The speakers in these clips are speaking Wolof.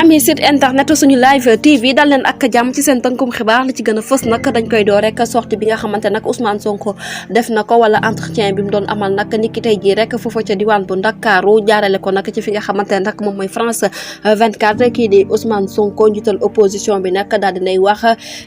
ami site internet suñu live TV dal leen ak jàmm ci seen tënkum xibaar li ci gën a fës nag dañ koy door rek sortie bi nga xamante nag Ousmane Sonko def na ko wala entretien bi mu doon amal nag ni ki tey jii rek foofa ca diwaan bu Ndakaaru jaarale ko nag ci fi nga xamante ne nag moom mooy France 24 kii di Ousmane Sonko njiital opposition bi nag daal dinay wax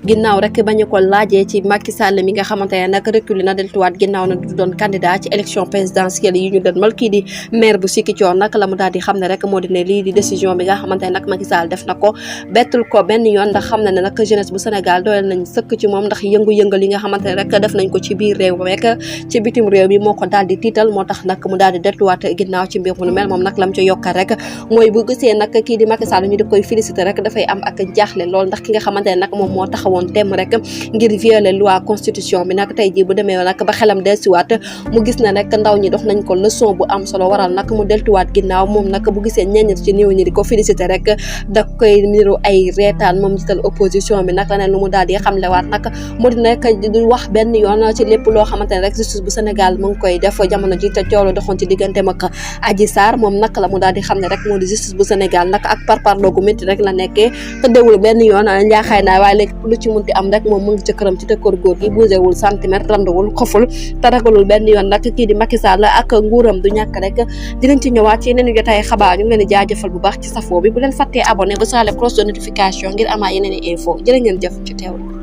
ginnaaw rek bañu ko laajee ci Macky Sall mi nga xamante ne nag reculé na deltuwaat ginnaaw na du doon candidat ci élection présidentielle yi ñu dënmal kii di maire bu Ziguinchor nag la mu daal di xam ne rek moo di ne lii di décision bi nga xamante ne nag Macky Sall def na ko bettul ko benn yoon ndax xam na ne nag jeunesse bu Sénégal dooleel nañ sëkk ci moom ndax yëngu-yëngal yi nga xamante ne rek def nañ ko ci biir réew rek ci bitim réew mi moo ko daal di tiital moo tax nag mu daal di delluwaat ginnaaw ci mbir mu mel moom nag lam ci yokkal rek mooy bu gisee nag kii di Macky Sall ñu di koy féliciter rek dafay am ak jaaxle lool ndax ki nga xamante ne nag moom moo taxawoon temm rek ngir violer loi constitution bi nag tey jii bu demee nag ba xelam dellusiwaat mu gis na nag ndaw ñi dox nañ ko leçon bu am solo waral nag mu delluwaat ginnaaw moom nag bu gisee ñeññit ci néew ñi di ko féliciter rek da koy niru ay reetaan moom jiital opposition bi nag leneen lu mu daal di xamlewaat nag mu di nekk du wax benn yoon ci lépp loo xamante ne rek justice bu Sénégal mu ngi koy def jamono ji te coow la doxoon ci digganteem ak Adji Sarr moom nag la mu daal di xam ne rek moo di justice bu Sénégal nag ak parparloo gu métti rek la nekkee te déwul benn yoon njaaxaay naa waaye léegi lu ci munti am rek moom mu ngi ci këram ci tëkkoor góor gi bougéwul centimètre randawul xoful te ragalul benn yoon nag kii di Macky Sall ak nguuram du ñàkk rek dinañ ci ñëwaat ci yeneen jotaay xabaar ñu ngi leen di jaajëfal bu baax ci safoo bi bu leen fàttee abonné ba saale cloche de notification ngir amaa yeneen i info jërë ngeen jëf ci teewlu